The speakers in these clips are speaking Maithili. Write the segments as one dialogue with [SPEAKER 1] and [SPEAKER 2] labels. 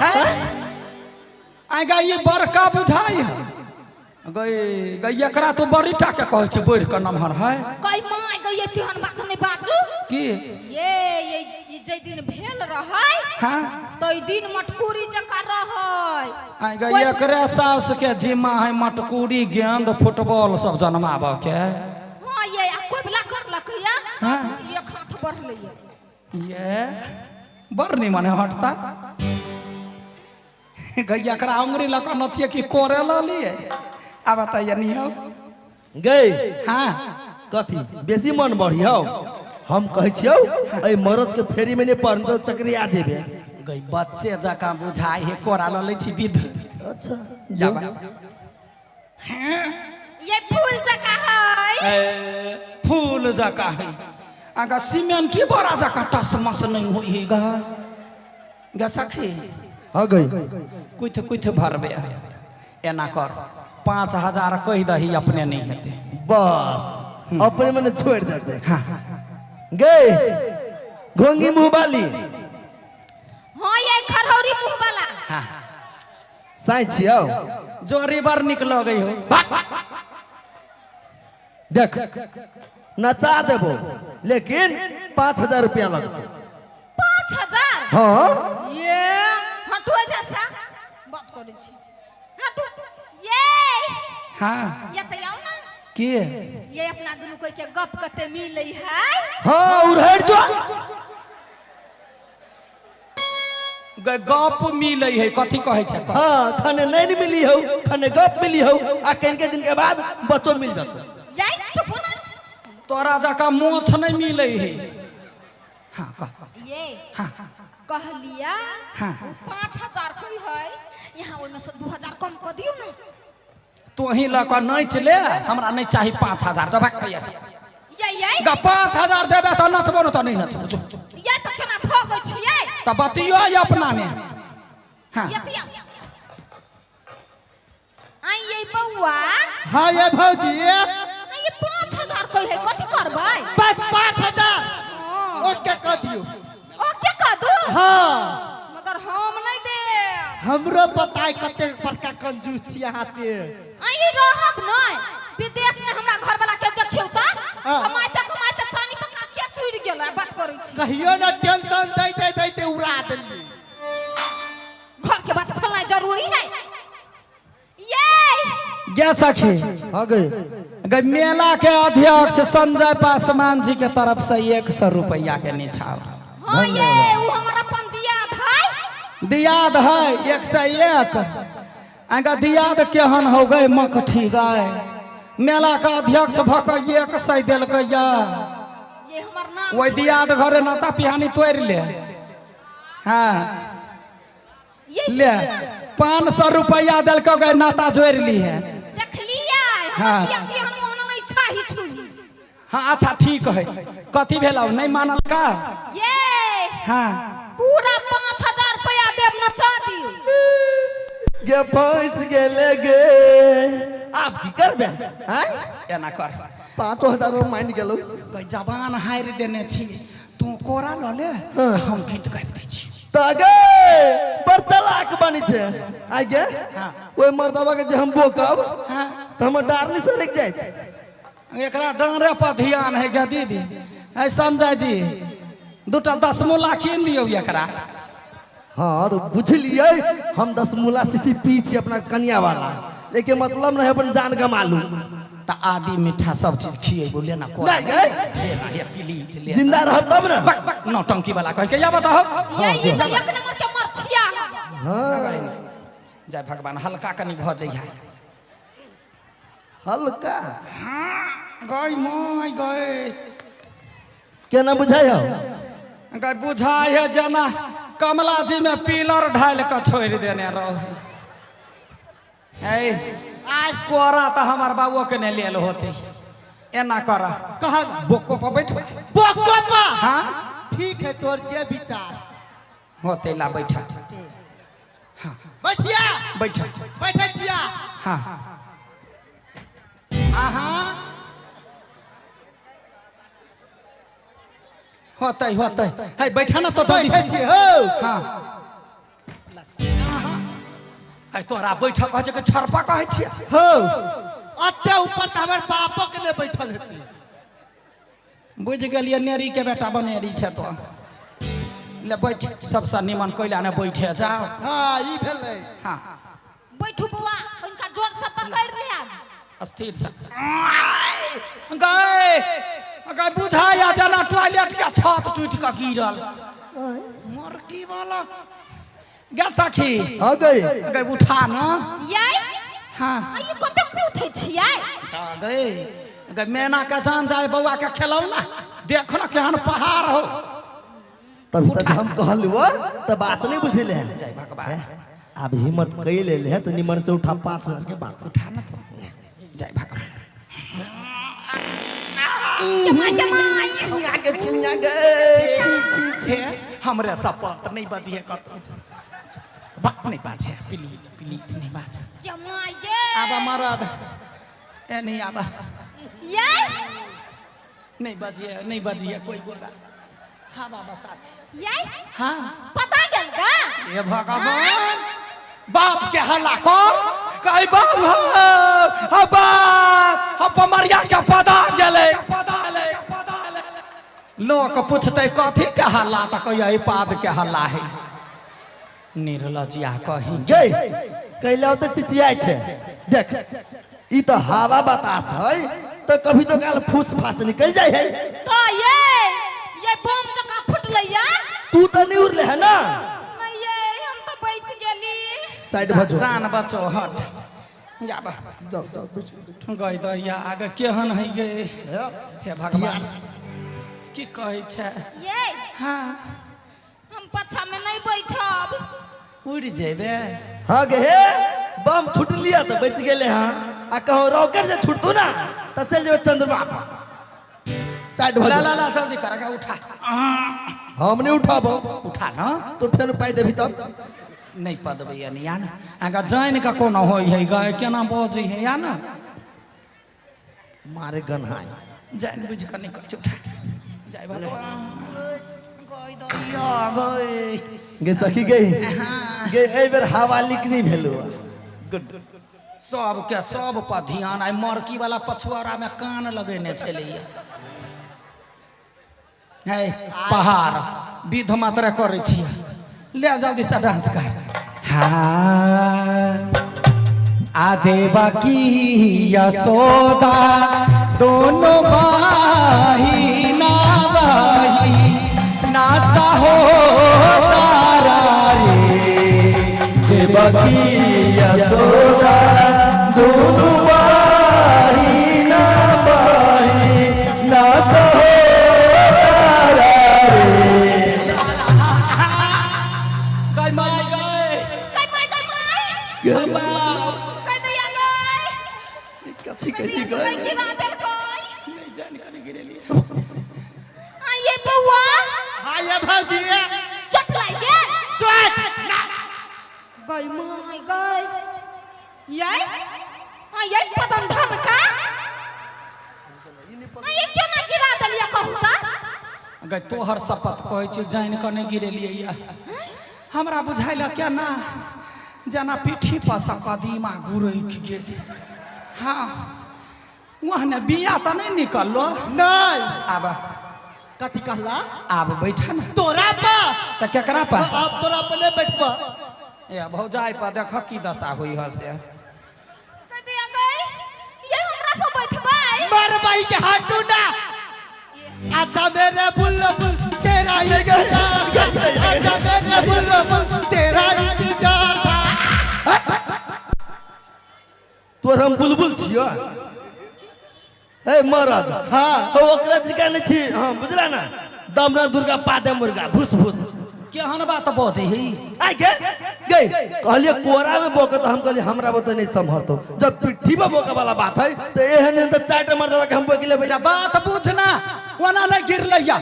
[SPEAKER 1] है आगा ई बड़का बुझाइ है गई गई एकरा तो बड़ी टा के कहै छै बढ़ि कऽ नमहर है।
[SPEAKER 2] कई माय गई तेहन बात नहीं बाजू।
[SPEAKER 1] की
[SPEAKER 2] ये ये ई जे दिन भेल रहै
[SPEAKER 1] हाँ
[SPEAKER 2] तै दिन मटकूरी जकाँ रहै।
[SPEAKER 1] आइ गई एकरे साउस के जिम्मा है मटकूरी गेंद फुटबॉल सब जनमाबऽ के।
[SPEAKER 2] हाँ ये आ कोबला करलक या
[SPEAKER 1] हाँ।
[SPEAKER 2] एक हाथ बढ़लै ये।
[SPEAKER 1] ये बड़ निमन है हटता गई एकरा अंगुरी लऽ कऽ नचिए कि कोरे लऽ लिए आ बताइए नहीं हो।
[SPEAKER 3] गई
[SPEAKER 1] हाँ
[SPEAKER 3] कथी बेसी मन बढ़ियौ हम कहै छियौ एहि मरद के फेरी में नहीं पड़न तऽ चकरिया जेबे।
[SPEAKER 1] गई बच्चे जकाँ बुझाइ है कोरा लऽ लै छी विध।
[SPEAKER 3] अच्छा
[SPEAKER 1] जाबा
[SPEAKER 2] ये फूल जकाँ है।
[SPEAKER 1] ए, फूल जकाँ है आगा सीमेंटी बड़ा जकाँ टसमस नहीं होइ है गा गा सखी।
[SPEAKER 3] हाँ गई
[SPEAKER 1] कुथ कुथ भरबे एना कर 5000 कहि दही अपने नहीं हेतै।
[SPEAKER 3] बस अपने मने छोड़ देते।
[SPEAKER 1] हाँ
[SPEAKER 3] गई घोंगी मुंह वाली।
[SPEAKER 2] हाँ ये खरौरी मुंह वाला।
[SPEAKER 1] हाँ
[SPEAKER 3] साई छियौ
[SPEAKER 1] जोरी बड़ निक लगै हो।
[SPEAKER 3] देख नचा देबो लेकिन 5000 रुपया लगतौ।
[SPEAKER 2] 5000?
[SPEAKER 3] हाँ
[SPEAKER 2] ये हटो जैसा बात करै छी हटो। ये
[SPEAKER 1] हाँ
[SPEAKER 2] ये तो आओ ना
[SPEAKER 1] के
[SPEAKER 2] ये अपना दुनू कोई के गप कते मिलै है।
[SPEAKER 3] हाँ उड़हर जो
[SPEAKER 1] गप मिलै है कथी कहै छै?
[SPEAKER 3] हाँ खाने नहीं मिली हो खाने गप मिली हो आ कनिके दिन के बाद बच्चो मिल जतौ।
[SPEAKER 2] ये चुप ना
[SPEAKER 1] तोरा जकाँ मोछ नहीं मिलै है। हाँ कह।
[SPEAKER 2] ये
[SPEAKER 1] हाँ
[SPEAKER 2] कहलिया
[SPEAKER 1] हाँ।
[SPEAKER 2] 5000 कोई है यहाँ ओहिमे से 2000 कम कऽ दियौ ना।
[SPEAKER 1] तोही लऽ कऽ नचि ले हमरा नहीं चाही 5000 जब कहिया से
[SPEAKER 2] ये ये
[SPEAKER 1] गा 5000 देबे तऽ नचबो न तऽ नहीं नचबो जो।
[SPEAKER 2] ये तऽ केना भगै छियै?
[SPEAKER 1] तऽ बतियो अपना में। हाँ
[SPEAKER 2] ये तऽ आई ये बौआ।
[SPEAKER 4] हाँ ये भौजी
[SPEAKER 2] ये 5000 कोई है कथी करबै?
[SPEAKER 4] बस 5000 ओके कह दियो।
[SPEAKER 2] ओके कह दू?
[SPEAKER 4] हाँ
[SPEAKER 2] मगर हम नहीं देब।
[SPEAKER 4] हमरो बताय कतेक बड़का कंजूस छी अहाँ से।
[SPEAKER 2] आई रहब नहीं विदेश में हमरा घर वाला के देखियौ त
[SPEAKER 4] हाँ।
[SPEAKER 2] कमाइते कमाइते चानी पका के सुइर गेल बात करै छी।
[SPEAKER 4] कहियो ना टेंशन दैते दैते उड़ा देलियै।
[SPEAKER 2] घर के बात खोलना जरूरी है। ये
[SPEAKER 1] गे सखी।
[SPEAKER 3] हाँ गई
[SPEAKER 1] गई मेला के अध्यक्ष संजय पासवान जी के तरफ से 100 रुपया के निछावर।
[SPEAKER 2] हाँ ये वो हमारा अपन दियाद है।
[SPEAKER 1] दियाद है 101 आगा दियाद केहन हो गए मकठी गए मेला के अध्यक्ष भऽ कऽ 100 देलकै या
[SPEAKER 2] ये हमर नाम
[SPEAKER 1] ओहि दियाद घरे नाता पिहानी तोड़ि ले। हाँ
[SPEAKER 2] ये
[SPEAKER 1] ले 500 रुपया देलकै गए नाता जोड़ि ली है।
[SPEAKER 2] देखलियै
[SPEAKER 1] हाँ।
[SPEAKER 2] हमर दियाद केहन मोहन नहीं छाही छुही।
[SPEAKER 1] हाँ अच्छा ठीक है कथी भेल नहीं मानल का?
[SPEAKER 2] ये
[SPEAKER 1] हाँ
[SPEAKER 2] पूरा 5000 रुपया देब नचा दियौ।
[SPEAKER 3] गे फंस गेले गे आप की करबे? हैं
[SPEAKER 1] एना कर
[SPEAKER 3] 5000 में मान गेलौ।
[SPEAKER 1] गई जबान हारि देने छी तू कोरा लऽ ले हम गीत गाबि दै छी।
[SPEAKER 3] तऽ गे बड़ चालाक बनी छै आइ गे।
[SPEAKER 1] हाँ।
[SPEAKER 3] ओहि मर्दबा के जे हम बोकब
[SPEAKER 1] हाँ
[SPEAKER 3] तऽ हमर डारनी सरकि जायत।
[SPEAKER 1] एकरा डाँरे पर ध्यान है गे दीदी। ऐ संजय जी दूटा 10 मूला कीन दियौ एकरा।
[SPEAKER 3] हाँ तो बुझलियै हम 10 मूला शीशी पी छी अपना कनिया वाला लेकिन मतलब नहीं अपन जान गमा लू।
[SPEAKER 1] तऽ आदि मीठा सब चीज खिएबो लेना कोरा
[SPEAKER 3] नहीं गए
[SPEAKER 1] लेना हे प्लीज ले
[SPEAKER 3] जिंदा रहब तब ना।
[SPEAKER 1] बक बक नौटंकी वाला कह के या बताओ।
[SPEAKER 2] ये तो एक नंबर के मरछिया है।
[SPEAKER 3] हाँ
[SPEAKER 1] जय भगवान हल्का कनी भऽ जइहा।
[SPEAKER 3] हल्का
[SPEAKER 1] हाँ गई my गई
[SPEAKER 3] केना बुझाइ हौ?
[SPEAKER 1] गई बुझाइ है जेना कमला जी में पिलर ढालि कऽ छोड़ि देने रहो। ऐ कोरा तऽ हमर बाबुओ के नहीं लेल होते। एना कर
[SPEAKER 4] कहन
[SPEAKER 1] बोको पर बैठ।
[SPEAKER 4] बोको पर?
[SPEAKER 1] हाँ
[SPEAKER 4] ठीक है तोर जे विचार
[SPEAKER 1] होते ला बैठा। हाँ
[SPEAKER 4] बैठिया
[SPEAKER 1] बैठा
[SPEAKER 4] बैठे छिया।
[SPEAKER 1] हाँ आहा होते होते है बैठा ना तो जल्दी
[SPEAKER 4] बैठे
[SPEAKER 1] से।
[SPEAKER 4] छी हो।
[SPEAKER 1] हाँ आइ तोरा बैठक कहै छै कि छरपा कहै छियै?
[SPEAKER 4] हो, अते ऊपर तऽ हमर बापो के नहि बैठल हेतै।
[SPEAKER 1] बुझि गेलियै, नेरी के बेटा बनेरी छै। तो ले बैठ, सबसँ निमन कोइला ने बैठे जाओ।
[SPEAKER 4] हाँ, ई भेलै।
[SPEAKER 1] हाँ।
[SPEAKER 2] बैठू बौआ, कनिका जोर से पकड़ ले।
[SPEAKER 1] स्थिर से गए गए, बुझाया जेना टॉयलेट के छत टूटि कऽ गिरल मरकी वाला। गे सखी।
[SPEAKER 3] हाँ गई।
[SPEAKER 1] गए, उठा न।
[SPEAKER 2] यै।
[SPEAKER 1] हाँ।
[SPEAKER 2] आ ई कतेक पूछै छियै?
[SPEAKER 1] तऽ गए गए, मैना के जान जाए, बौआ के खेलौना देख न केहन पहाड़ हो।
[SPEAKER 3] तभी तक हम कहलु तऽ बात नहीं बुझले है।
[SPEAKER 1] जय भगवान।
[SPEAKER 3] अब हिम्मत कई ले ले तो निमन से उठा, 5000 के बात।
[SPEAKER 1] उठा न तो, जय भगवान।
[SPEAKER 2] जमा जमा।
[SPEAKER 3] छिया के, छिया के, छी छी छी।
[SPEAKER 1] हमरे सपत नहीं बजिए, कतौ बात नहीं बाजे, प्लीज प्लीज नहीं बाज।
[SPEAKER 2] जमा गे।
[SPEAKER 1] आबा मरद, ए नहीं आबा।
[SPEAKER 2] यै।
[SPEAKER 1] नहीं बजिए, नहीं बजिए कोई गोरा। हाँ बाबा साथी।
[SPEAKER 2] यै।
[SPEAKER 1] हाँ।
[SPEAKER 2] पता गेल का?
[SPEAKER 1] हे भगवान, बाप के हल्ला कर कही बाप हो बाप, हम पमरिया के पदा गेलै। लोक पूछते कथी के हल्ला, तऽ कहिए पाद के हल्ला है। निर्लजिया कही।
[SPEAKER 3] गई कैला तो चिचियाइ छै, देख ई तो हवा बतास है, तो कभी तो काल फूस फास निकल जाए है।
[SPEAKER 2] तो ये बम जकाँ फुटलै या।
[SPEAKER 3] तू तो नहीं उड़ले है ना?
[SPEAKER 2] नहीं ये, हम तो बचि गेली।
[SPEAKER 3] साइड भजो।
[SPEAKER 1] जान बचो, हट जाबा।
[SPEAKER 3] जाओ जाओ, बैठो।
[SPEAKER 1] गई दैया, आगे केहन है गे? हे भगवान, की कहै छै?
[SPEAKER 2] ये।
[SPEAKER 1] हाँ।
[SPEAKER 2] हम पाछा में नहीं बैठब।
[SPEAKER 1] उड़ि जेबे।
[SPEAKER 3] हाँ गे, हे बम छूट लिया तो बच गेले। हाँ, आ कहो रॉकेट से छूटतू ना तो चल जेबे चंद्रमा पर। साइड
[SPEAKER 1] ला
[SPEAKER 3] भजो।
[SPEAKER 1] ला ला, जल्दी कर गे, उठा।
[SPEAKER 3] हम नहीं उठाबो।
[SPEAKER 1] उठा न।
[SPEAKER 3] तो फेन पाई देबी तब।
[SPEAKER 1] नहीं पदबै यानी या ना, अहाँके जानि कऽ कोनो होइ है गाय, केना बजै है या ना।
[SPEAKER 3] मारे गन्हाई।
[SPEAKER 1] जानि बुझि कऽ नहि करै छै। उठा, जय भगवान, गई दैया गई।
[SPEAKER 3] गे सखी, गई गे, एहि बेर हवा लीक नहीं भेलो, गुड।
[SPEAKER 1] सबके सब पर ध्यान। आइ मरकी वाला पछुआरा में कान लगेने छलैया है। पहाड़ विध मात्र करै छियै। ले जल्दी से डांस कर। हाँ, आ देवकी यशोदा दोनों भाई ना भाई ना सहो तारा रे।
[SPEAKER 3] देवकी यशोदा दोनों बाही ना बाही ना सहो तारा रे।
[SPEAKER 1] गई माय गई।
[SPEAKER 2] गई माय, गई माय।
[SPEAKER 3] गई।
[SPEAKER 2] गई दैया गई।
[SPEAKER 3] कथी कही?
[SPEAKER 2] गई।
[SPEAKER 3] गई।
[SPEAKER 2] गिरा देलकै।
[SPEAKER 1] नहीं जान कने गिरेलिए।
[SPEAKER 2] आ ये बौआ।
[SPEAKER 4] हाँ ये भौजी।
[SPEAKER 2] चोट लागि गेल?
[SPEAKER 4] चोट ना।
[SPEAKER 2] गई माय गई। यै, आ ये पदन धन का आ ये केना गिरा देलियै कहू तऽ?
[SPEAKER 1] गई, तोहर शपथ कहै छी, जानि कऽ नहि गिरेलियै या। हमरा बुझाइल केना जेना पीठी पर से कदीमा गुरकि गेली। हाँ, ओहने बिया तऽ नहि निकललो।
[SPEAKER 4] नहीं।
[SPEAKER 1] आब।
[SPEAKER 4] कथी कहला?
[SPEAKER 1] आब बैठ ने।
[SPEAKER 4] तोरा पा?
[SPEAKER 1] तऽ केकरा पर?
[SPEAKER 4] अब तोरा अपने बैठबा।
[SPEAKER 1] ए भौजाइ पर देख की दशा होइ ह से।
[SPEAKER 2] गई दैया गई, ये हमरा पर बैठबै?
[SPEAKER 4] मर भाई के हाटू ना। अच्छा मेरे बुलबुल तेरा इंतजार था, अच्छा मेरे बुलबुल तेरा इंतजार था।
[SPEAKER 3] तोर हम बुलबुल छियो हे मरद?
[SPEAKER 4] हाँ।
[SPEAKER 3] हो, ओकरा जिका नहीं छी। हाँ, बुझला ना, दम ना दुर्गा पादे मुर्गा भूस भूस।
[SPEAKER 1] केहन बात बजै है?
[SPEAKER 3] आइ गे गई, कहलिए कोरा में बोके तो हम कहलिए हमरा बोते नहीं संभरतो, जब पिट्ठी पर बोके वाला बात है तो एहन एहन तो चाट मर देबा के हम बोके लेबै।
[SPEAKER 1] मेरा बात बुझना, ओना नहीं गिरलैया।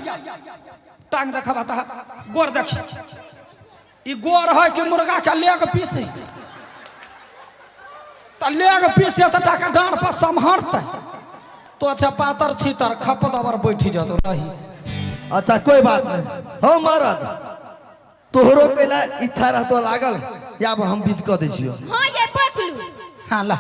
[SPEAKER 1] टांग देखबा तऽ गोर देख, ई गोर है कि मुर्गा के लेग पीस है? तऽ लेग पीस है तऽ टाका डाँड़ पर सम्हरतै तो। अच्छा, पातर छीतर खप दबर बैठ जतो रही।
[SPEAKER 3] अच्छा, कोई बात नहीं। हो मरद, तोहरो कैला इच्छा रहतो लागल या अब हम विध क दै छियो।
[SPEAKER 2] हाँ ये बकलू।
[SPEAKER 1] हाँ ला।